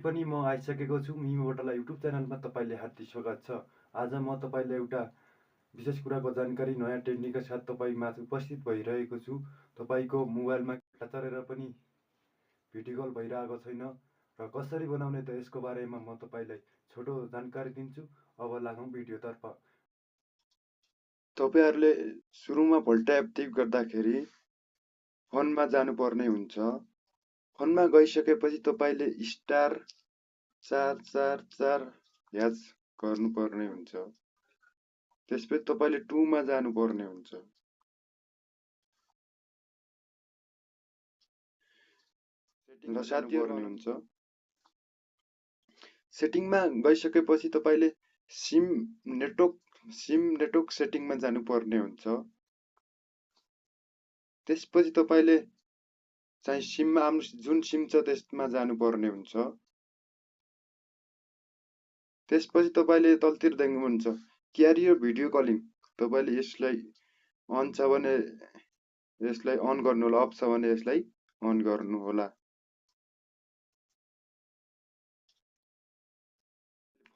पनि म आइसकेको छु मिमी बोटला युट्युब च्यानलमा। तपाईँले हार्दिक स्वागत छ। आज म तपाईँलाई एउटा विशेष कुराको जानकारी नयाँ टेक्निकका साथ तपाईँमा उपस्थित भइरहेको छु। तपाईँको मोबाइलमा चलेर पनि भिडियो कल भइरहेको छैन र कसरी बनाउने त यसको बारेमा म तपाईँलाई छोटो जानकारी दिन्छु। अब लागौँ भिडियोतर्फ। तपाईहरुले सुरुमा भोल्टा एप टिप गर्दाखेरि फोनमा जानुपर्ने हुन्छ। फोनमा गइसकेपछि तपाईले *444# गर्नुपर्ने हुन्छ। त्यसपछि तपाईले 2 मा जानुपर्ने हुन्छ। र साथीहरु हुन्छ। सेटिङमा गइसकेपछि तपाईले सिम नेटवर्क सेटिङमा जानुपर्ने हुन्छ। त्यसपछि तपाईले चाहिँ सिममा जुन सिम छ त्यसमा जानुपर्ने हुन्छ। त्यसपछि तपाईले तलतिर देख्नुहुन्छ क्यारियर भिडियो कलिङ। तपाईले यसलाई अन छ भने यसलाई अन गर्नु होला, अफ छ भने यसलाई अन गर्नु होला।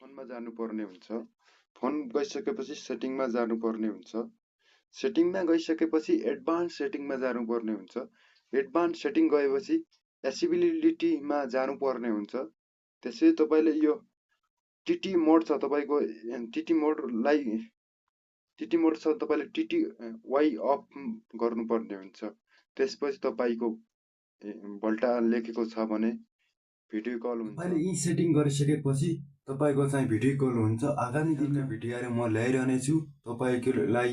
फोनमा जानुपर्ने हुन्छ। फोन गइसकेपछि सेटिङमा जानुपर्ने हुन्छ। सेटिङमा गइसकेपछि एडभान्स सेटिङमा जानुपर्ने हुन्छ। एडभान्स सेटिङ गएपछि एसेसिबिलिटीमा जानुपर्ने हुन्छ। त्यसपछि तपाईले यो टीटी मोड छ तपाईको टीटी मोड छ तपाईले टीटी वाइ अफ गर्नुपर्ने हुन्छ। त्यसपछि तपाईको भोल्टा लेखेको छ भने भिडियो कल हुन्छ। तपाईले यी सेटिङ गरिसकेपछि तपाईको चाहिँ भिडियो कल हुन्छ। आगामी दिनमा भिडियोहरु म ल्याइरहने छु। तपाईलाई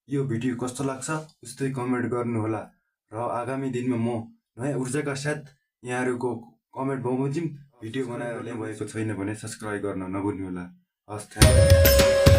यो भिडियो कस्तो लाग्छ उस्तै कमेन्ट गर्नु होला र आगामी दिनमा म नयाँ ऊर्जाका साथ यहाँहरुको कमेन्ट बमोजिम भिडियो बनाएर ल्याइ भएको छैन भने सब्स्क्राइब गर्न नभुल्नु होला। हस्।